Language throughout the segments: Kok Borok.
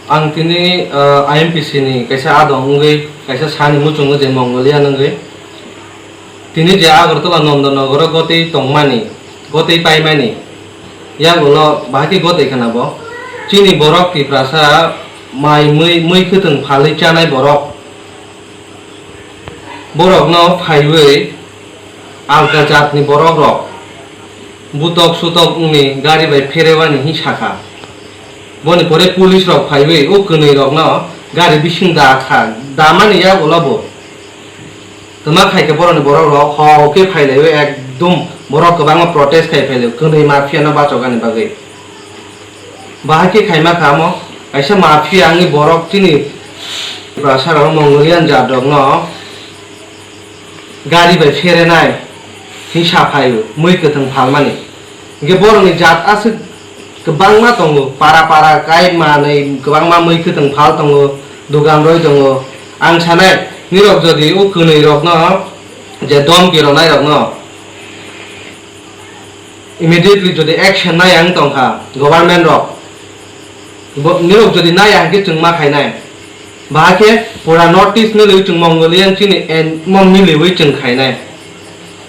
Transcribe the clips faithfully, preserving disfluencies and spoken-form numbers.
Ang tini, ah, I M P C ni kaisa adong wngwi kaisa sani muchungo je Mongolian wngwi. Tini je Agartala Nandanagar o gotwi tongmani, gotwi paimani, yagulo bahai khe gotwi khna bo. Chini borok Tiprasa mai mui, mui kwthwng phalwi chanai borok. Borokno phaiwi alka jatni borokrok butok sutok wngni gari bai pherewani hwnwi sakha. Boni pore police rok phaiwi o kwnwi rokno gari bising da kha, damani yagulo bo. Twma khaikhe borokni borokrok hok khe phailaiwi ekdum borok kwbangma protest khai phailaiwi kwnwi mafia no bachokani bagwi. Bahai khe khaima kha omo, kaisa mafia wngwi borok chini Tiprasa rok Mongolian jat rokno gari bai pherenai hwnwi sa phaio, mui kwthwng phalmani. Hwnkhe borokni jat aswk kwbangma tongo, para para kai manwi kwbangma mui kwthwng phal tongo, dugan rwi tongo. Ang sanai, nirok jodi o kwnwi rokno je domki rwnai rokno, immediately jodi action nai ang tongkha government rok, bo-, nirok jodi nai ang khe chwng ma khainai. Bahai khe pura North East ni lwi chwng Mongolian chini en mo miliwi chwng khainai.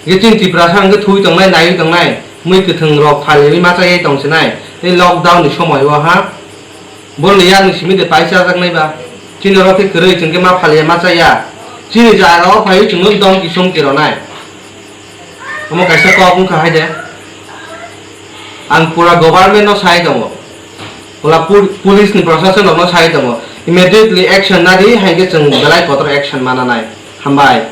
Ge chini Tiprasa ang khe thui tongnai, naiwi tongnai, mui kwthwng rok phaliwi ma chayai tongsinai. Tei lockdown ni somoi o ha. Borokni yakni simi de paisa jaknai ba. Chini oro khe kwrwi chwng khe ma phaliya ma chaya. Chini jaga o phaiwi chwngno dom kisum kironai. Omo kaisa kok wngkha hai de. Ang pura government no sai tongo. Pura pul-, police ni proshashan rok no sai tongo. Immediately action nadi hai khe chwng belai kotor action mananai. Hambai.